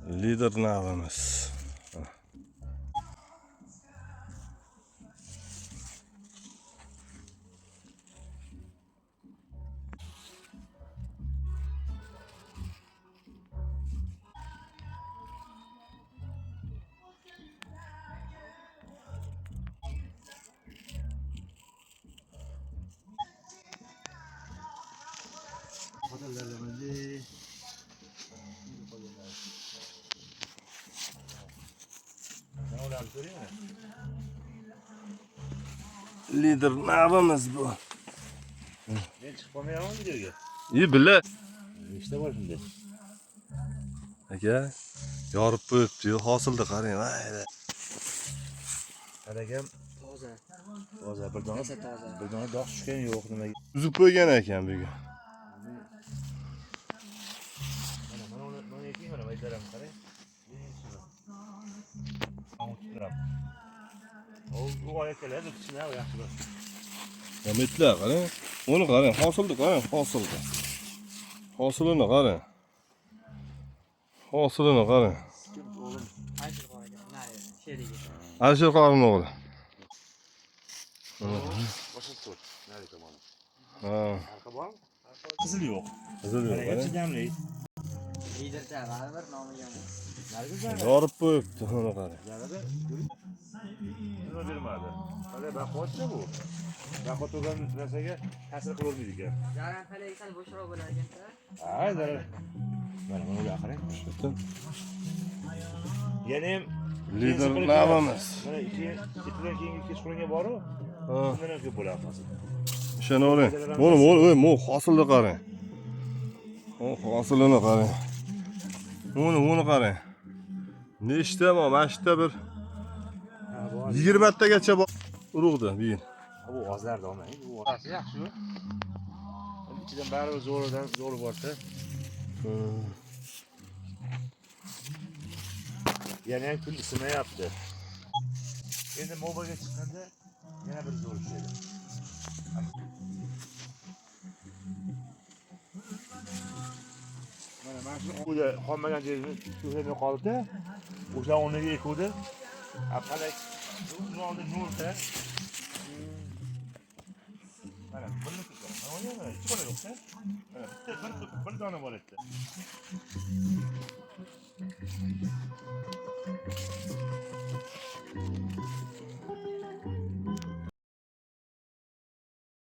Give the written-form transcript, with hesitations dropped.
Lider navimiz. Lider navimiz bu. Men chiqib qolmayapman videoga. İyi bile. Nechta bor shunda? Aka, yorib qo'yibdi-yu, hosilni qarang. Vay. Qaragam Toza. toza bir dona Rosa toza. bir dona dog' tushgan yo'q nimaga. Uzib qo'ygan ekan bugun. Mana mana uni mana eking mana maydaram qarang. Turadi. U oya keladi, kichkina yaxshiroq. Metlar qarang. Uni qarang, hosilni qarang, hosilni. Hosilini qarang. Hosilini qarang. Alisher qori aka, nari, sherigi. Alisher qorini o'g'li. Boshqa to'rt, nari tomoni. Ha, Farqi bormi? Qizil yo'q. qizil yo'q. Qarang, chidamli. Liderda baribir nomi yomon. Narigi zarra. Yorib qo'yibdi, uni qarang. Zarrada nima bermadi. Hali baquvvatda bu. Baquvvat bo'lgan narsaga ta'sir qilolmaydi ekan. Zaran palagi sal bo'shroq bo'lar ekanda. Ha, zarar. Mana mana ular qarang. Shu Yana ham Lider navimiz. Mana keyin ertadan keyingi kechqurunga borib, Ha, undan ham ko'p bo'ladi hosil. ishonavering. Mana bu, ey, bu hosilni qarang. O hosilini qarang. Uni qarang. Nechta bor? Mana shu yerda bir Ha, bor. 20 tagacha bor. Urug'di bu yil. Bu ozlardi olmang. Bu orasi yaxshi. Ichidan baribir zo'ridan zo'ri borsa. Yana ham kun isimayapti. Endi mobaga chiqqanda yana bir zo'r tushadi. Mana mana shu uyda qolmagan jerimiz ko'rmay qoldi. O'sha o'rniga ekuvdi. A palak uni oldi nolta. Mana buni mana uni mana ikki bola yo'qda. Mana bitta bir dona bor edi.